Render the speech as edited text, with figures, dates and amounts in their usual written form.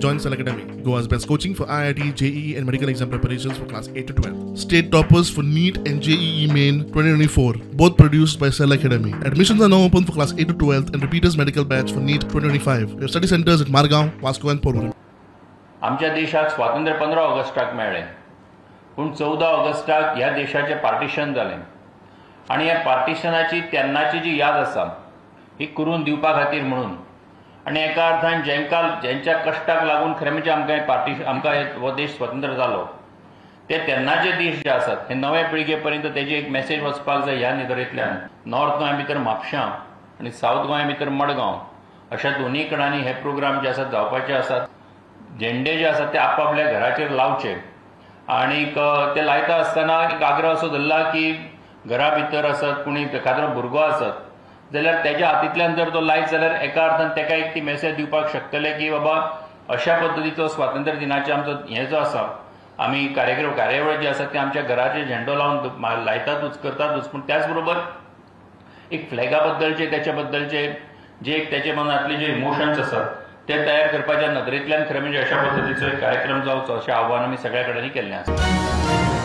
Join Cell Academy, Goa's best coaching for IIT, JEE and medical exam preparations for class 8 to 12. State toppers for NEET and JEE Main 2024, both produced by Cell Academy. Admissions are now open for class 8 to 12 and repeaters medical batch for NEET 2025. We have study centers at Margao, Vasco and Porvorim. आमच्या देशाक स्वातंत्र्य 15 ऑगस्टाक मेळ्ळें, पूण 14 ऑगस्टाक ह्या देशाचें partition जालें आनी ह्या पार्टिशनाची तेन्नाची जी याद आसा ही करून दिवपा खातीर म्हणून आनी एका अर्थान जेंका जेंच्या कश्टाक लागून खरें म्हणजे आमकां पार्टिशन आमकां हो देश स्वतंत्र जालो ते तेन्नाचे दीस जे आसात हे नव्या पिळगे पर्यंत तेजी एक मॅसेज वचपाक जाय. ह्या नदरेंतल्यान नॉर्थ गोंया भितर म्हापशां आनी सावथ गोंया भितर मडगांव अशा दोनूय कडांनी हे प्रोग्राम जे आसात जावपाचे आसात. झेंडे जे आसात ते आपापल्या घराचेर लावचे आनीक ते लायता आसतना एक आग्रह असो धरला की घरा भितर आसत कोणी एखादो भुरगो आसत जाल्यार तेज्या हातींतल्यान जर तो लायत जाल्यार एका अर्थान तेका एक ती मॅसेज दिवपाक शकतले की बाबा अशा पद्दतीचो स्वातंत्र्य दिनाचे आमचो हें जो आसा आमी कार्यक्रम कार्यावळ जी आसा ती आमच्या घराचेर झेंडो लावन लायतातूच करतातूच, पूण त्याच बरोबर एक फ्लॅगा बद्दलचे त्याच्या बद्दलचे जे एक तेच्या मनांतले जे इमोशन्स आसात ते तयार करपाच्या नदरेंतल्यान खरें म्हणजे अशा पद्दतीचो एक कार्यक्रम जावचो अशें आव्हान आमी सगळ्या कडेन केल्लें आसा.